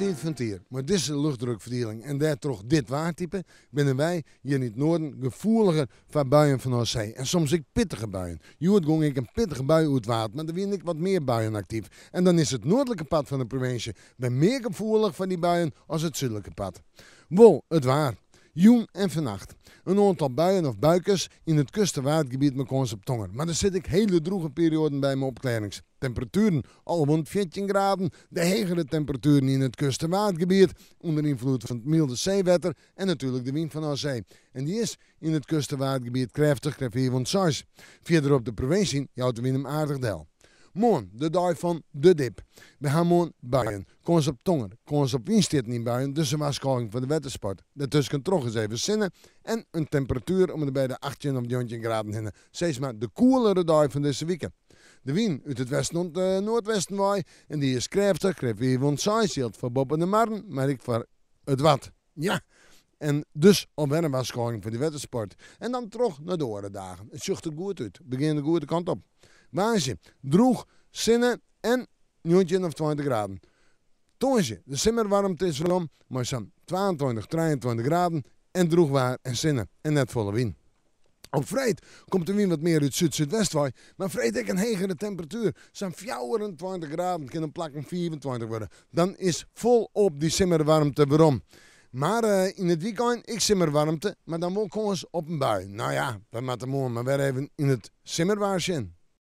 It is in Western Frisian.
tiid fan it jier, mei dizze luchtdrukferdieling en dêrtroch dit waartype, binne wy hjir yn it noarden gefoeliger foar buien fanôf see en soms ek pittige buien. Hjoed gong ek in pittige bui oer it Waad, mar der wiene ek wat mear buien aktyf. En dan is it noardlike part fan de provinsje wer mear gefoelich foar dy buien as it súdlike part. Wol it waar. Jûn en fannacht. In oantal buien of buikes yn it kust en Waadgebiet mei kâns op tonger. Mar der sitte ek hiele drûge perioaden by mei opklearrings. Temperatueren al rûn 14 graden, de hegere temperatueren yn it kust en Waadgebiet ûnder ynfloed fan it mylde seewetter en natuerlik de wyn fanôf see. En dy is yn it kust en Waadgebiet krêftich, krêft 5 oant 6. Fierder op de provinsje jout de wyn him aardich del. Moarn, de dei fan de dip. Wy ha moarn buien. Kâns op tonger, kâns op wynstjitten yn buien, dus in warskôging foar de wettersport. Dêrtusken troch is even sinne en in temperatuer om en by de 18 of 19 graden hinne. Sis mar de koelere dei fan dizze wike. De wyn út it westen oant noardwesten wei en dy is krêftich, krêft 5 oant 6, jildt foar boppe de marren, mar ek foar it Wad. Ja, en dus alwer in warskôging foar dy wettersport. En dan troch nei de oare dagen. It sjocht der goed út. We gean de goede kant op. Woansdei, drûch, sinne en 19 of 20 graden. Tongersdei, de simmerwaarmte is werom mei sa'n 22, 23 graden en drûch waar en sinne en net folle wyn. Op freed komt de wyn wat mear út súd-súdwest wei, mar freed ek in hegere temperatuer, sa'n 24 graden, kin op plakken 25 wurde. Dan is folop dy simmerwaarmte werom. Mar yn it wykein ek simmerwaarmte, mar dan wol kâns op in bui. No ja, we moatte moarn mar wer even yn it simmerwaar sjen.